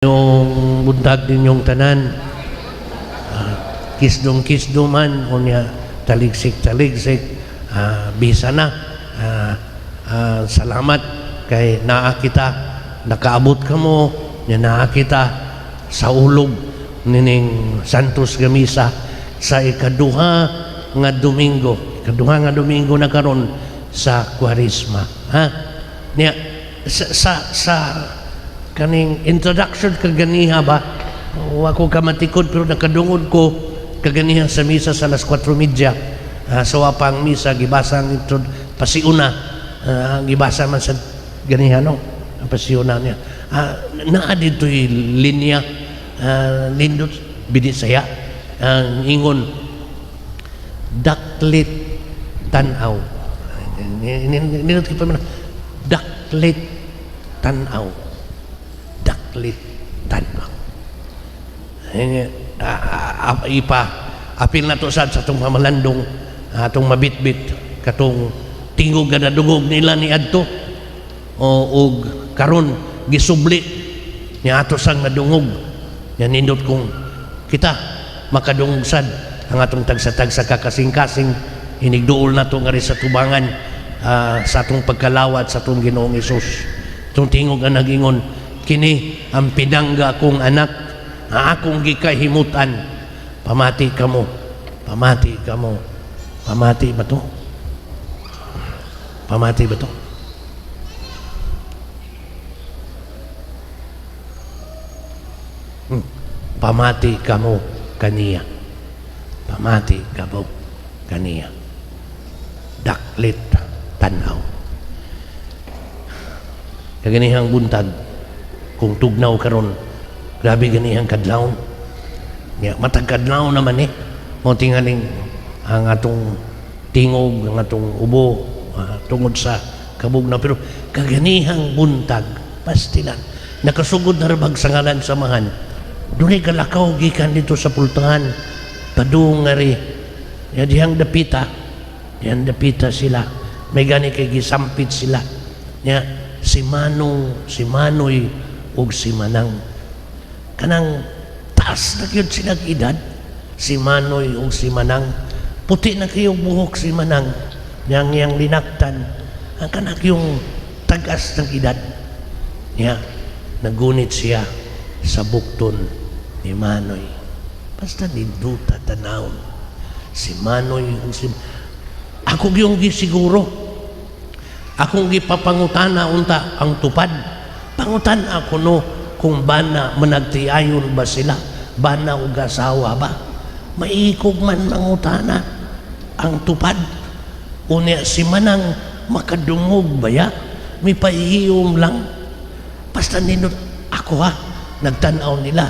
Yung buntag ninyong tanan, kisdong kisdo man unya taligsik taligsik, bisa na. Salamat kay naa kita, nakaabot kamo nya, naa kita sa ulog nining Santos nga Misa sa ikaduha nga Domingo, ikaduha nga Domingo na karon sa Kwaresma, ha. Niya sa kaning introduction kaganiha ba, wa ko kamatikod, pero nakadungog ko kaganiha sa misa sa alas 4:30. So pa ang misa, gibasa ang intro pasiuna, gibasa man sa ganiha, no, ang pasiuna niya. Naa dito'y linya, nindot binisaya ang ingon, "Daklit tanaw." Nindot kay pa, daklit tanaw, daklit tanaw. Ipa apil na to sad sa atong pamalandong, atong mabitbit katong tingog nga nadungog nila ni adto o og karon gisubli ni ato sang nadungog. Nya nindot kung kita makadungog sad ang atong tagsa-tagsa kakasing-kasing inigduol nato ngari sa tubangan, sa atong pagkalawat sa atong Ginoong Hesus, itong tingog nga nagingon, "Kini ang pinangga kong anak nga akong gikahimutan, pamati kamo, pamati kamo." Pamati ba to? Pamati ba to? Pamati kamo kaniya, pamati kamo kaniya. Daklit tanaw. Kaganihang buntag, kung tugnaw karon, grabe ganihang kadlawon ya, matag kadlaw naman eh, mo tingaling ang atong tingog, ang atong ubo, tungod sa kabugnaw. Pero kaganihang buntag, pastilan nakasugod na rabag sa ngalan samahan, dunay kalakaw gikan dito sa pultahan padung ngari ya, dihang dapita, dihang dapita sila. May gani kay gisampit sila ya, si Manong, si Manoy ug si Manang. Kanang taas na gyud sila edad, si Manoy ug si Manang. Puti na kayo buhok si Manang, yang yang linaktan ang kanak yung tagas ng edad niya. Nagunit siya sa bukton ni Manoy. Basta ninduta tanawon si Manoy ug si ako yung gisiguro, akong gipapangutana unta ang tupad. Pangutan ako no kung bana managtiayon ba sila, bana og asawa ba. Maikog man mangutana ang tupad. Unya si Manang makadungog ba ya? May pahiyom lang. Basta nindot ako ha, nagtanaw nila.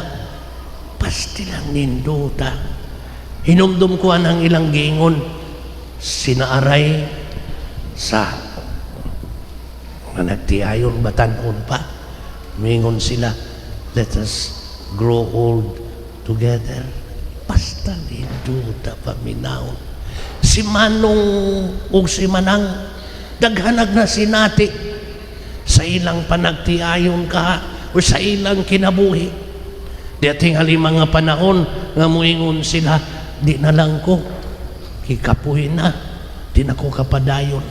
Pasti lang ninduta. Hinumdum ko ang ilang giingon, sinaaray sa nga nagtiayon batanon pa. Mingon sila, "Let us grow old together." Basta ninduta paminawon. Si Manong ug si Manang, daghanag na sinati sa ilang panagtiayon ka o sa ilang kinabuhi. Di tingali mga panahon nga muingon sila, "Di na lang ko, kikapuhin na, di na ko kapadayon."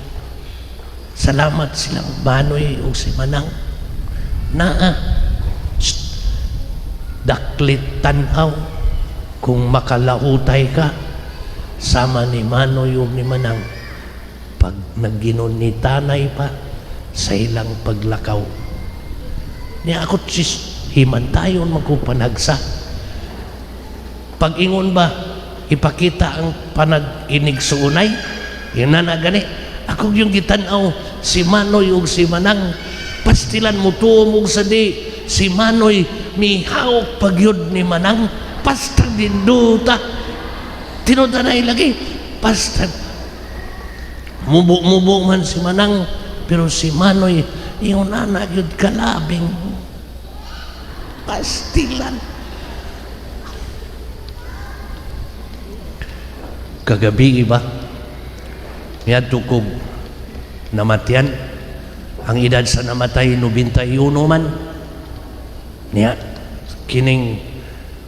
Salamat silang Manoy ug si Manang. Naa, daklit tanaw kung makalahutay ka sama ni Manoy ug ni Manang pag nagginon ni tanay pa sa ilang paglakaw. Niya ako sis, himantayon magkupanagsa. Pag-ingon ba, ipakita ang panag-inig suunay, yun na na gani. Ako yung gitanaw, si Manoy ug si Manang, pastilan mo tuom og sa di, si Manoy mihawak pagyud ni Manang, pasta dinduta. Tinuod na lagi, pasta. Mubo-mubo man si Manang, pero si Manoy, ingon na gyud kalabing. Pastilan. Kagabi iba, miadto kog namatyan. Ang edad sa namatay, 91 man. Niya, Kining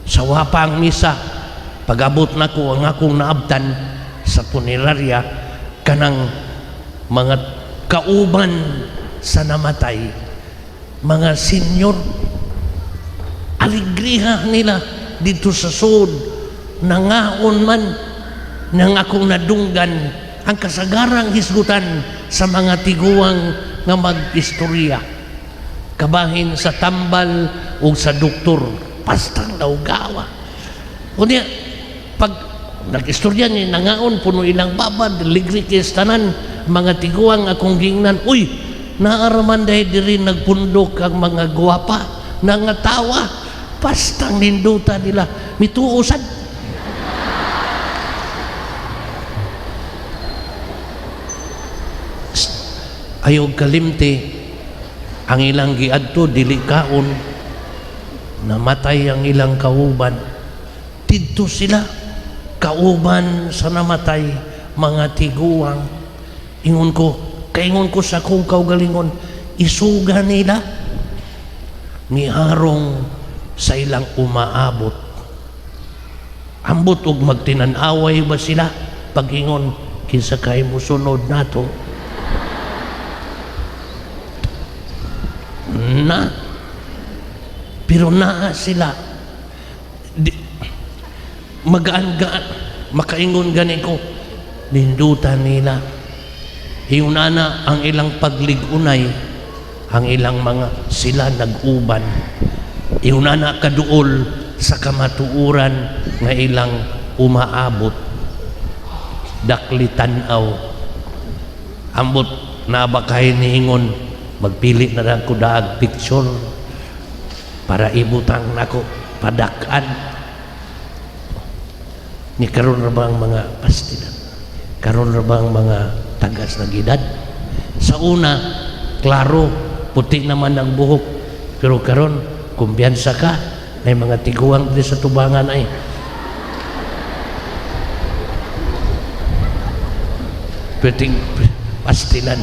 sawa pa ang misa, pag-abot nako, ang akong naabtan sa punerarya, kanang mga kauban sa namatay, mga senior, aligriha nila dito sa sud, nangaon man. Nang akong nadunggan ang kasagarang hisgutan sa mga tiguang nga mag-istorya kabahin sa tambal o sa doktor, pastang laugawa. Unya pag nag-istorya ni, nangaon puno ilang babad, ligri kay tanan mga tiguang. Akong gingnan, "Uy, naaraman dahil diri nagpundok ang mga gwapa." Nangatawa. Pastang ninduta nila, mituo sad. Ayaw kalimti ang ilang giadto, dili kaon. Namatay ang ilang kauban, didto sila kauban sa namatay, mga tiguang. Ingon ko, kaingon ko sa akong kaugalingon, isuga nila miharong sa ilang umaabot. Ambot og magtinan-away ba sila pag-ingon, "Kinsa kay musunod nato?" Na pero naa sila di, magaan-gaan makaingon gani ko, nindutan nila. Ingon ana ang ilang paglig-unay, ang ilang mga sila nag-uban. Ingon ana kaduol sa kamatuoran nga ilang umaabot. Dakli tan-aw. Ambot na ba kay niingon, "Magpili na lang ko daag picture para ibutang nako padak-an"? Ni karon ra ba ang mga pastilan, karon ra ba ang mga tagas ng edad? Sa una klaro, puti naman ang buhok, pero karon kumpiyansa ka, may mga tiguang di sa tubangan ay pwedeng pastilan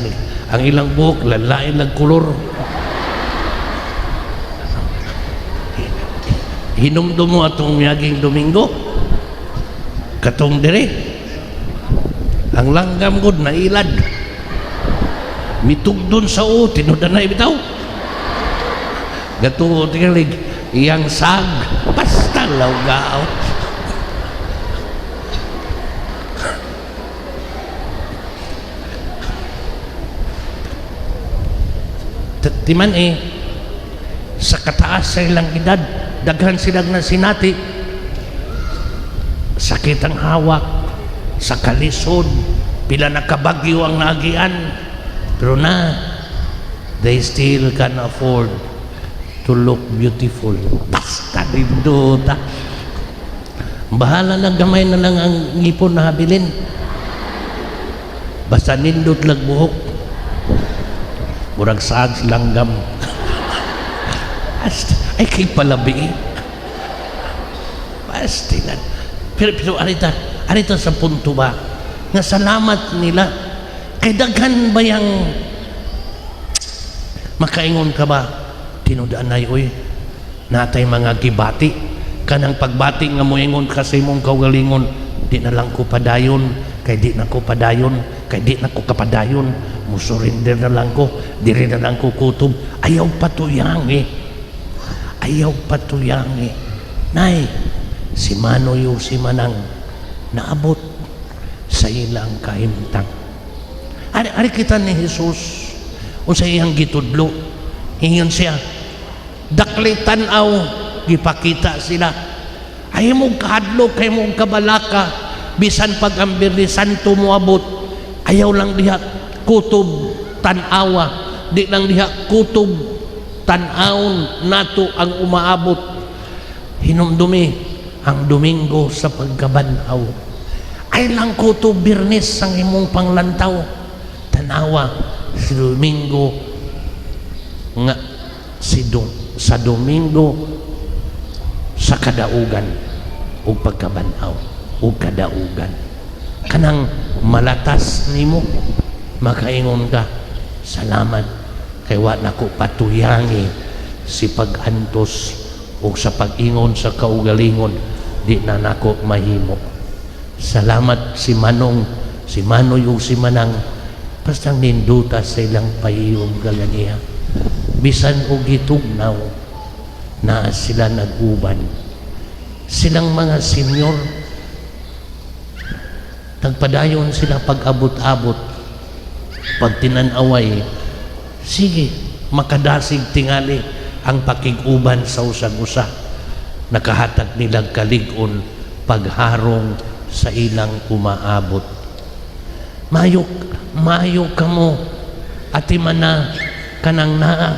ang ilang buhok, lalain lang kolor. Hinumdum mo atong miaging Domingo, katong dire ang langgam gud nailad, mitugdon sa o tinudanay bitaw, gatuo tingalig iyang sag, basta lawgaw. Timan eh sa kataas sa ilang edad, daghan silang na sinati, sakit ang hawak sa kalisod, pila na kabagyo ang naagian, pero na they still can afford to look beautiful. Basta nindota. Bahala na, gamay na lang ang ngipon na habilin, basta nindot lang buhok, murag saag langgam. Ay kay palabi eh. Pastilan. Pero arita sa punto ba nga salamat nila kay daghan ba yang makaingon ka ba, "Tinud-anay oy, natay mga gibati"? Kanang pagbati nga moingon ka sa imong kaugalingon, "Di na lang ko padayon kay di na ko padayon kay di na ko kapadayon, musurrender na lang ko, diri na lang ko kutob." Ayaw patuyang eh, ayaw patuyang eh. Nay si Manoy o si Manang naabot sa ilang kahimtang. Ari, ari kita ni Jesus, unsa iyang gitudlo? Ingon siya, dakli tan-aw, gipakita sila. Ay mo kahadlok, kay mo kabalaka, bisan pag ang Biyernes Santo moabot, ayaw lang diha kutob tan-awa, di lang diha kutob tan-awon nato ang umaabot. Hinumdumi ang Domingo sa pagkabanhaw. Ay lang kutob Biyernes ang imong panglantaw. Tanawa si Domingo nga si do, sa Domingo sa kadaugan ug pagkabanhaw ug kadaugan, kanang malatas nimo, makaingon ka, "Salamat kay wa nako patuyangi si pag-antos Ug sa pag-ingon sa kaugalingon, di na nako mahimo. Salamat si Manong, si Manoy ug si Manang, bastang ninduta sa ilang pahiyom kaganiha. Bisan og gitugnaw, naa sila nag-uban. Silang mga senior, nagpadayon sila pag-abot-abot, pagtinan-away, sige, makadasig tingali ang pakig-uban sa usag-usa. Nakahatag nilang kalig-on pagharong sa ilang umaabot. Mayo, mayo kamo, ati man na kanang naa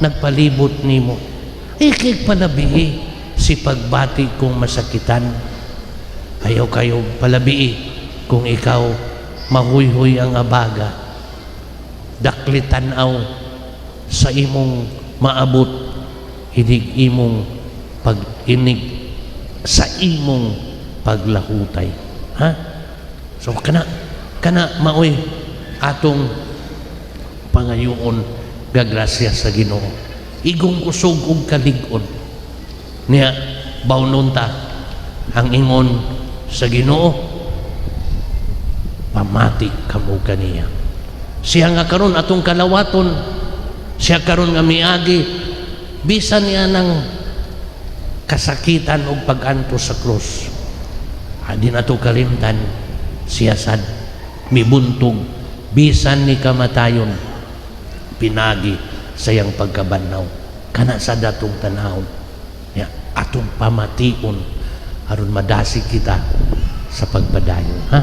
nagpalibot nimo. Ikig palabii si pagbati kung masakitan. Ayaw kayo palabii kung ikaw mahuyhoy ang abaga. Dakli tan-aw sa imong maabot, inig imong pag-inig sa imong paglahutay. Ha? So kana kana maoy atong pangayoon gagrasya sa Ginoo. Igong kusog ug kalig-on. Niya bawnon ta ang ingon sa Ginoo, pamati kamo kaniya. Siya nga karon atong kalawaton, siya karon nga miagi bisan niya ng kasakitan ug pag-antos sa krus. Adi nato kalimtan, siya sad mibuntog bisan ni kamatayon pinagi sa iyang pagkabanhaw. Kana sa datong tanawon ya, atong pamation aron madasig kita sa pagpadayon, ha.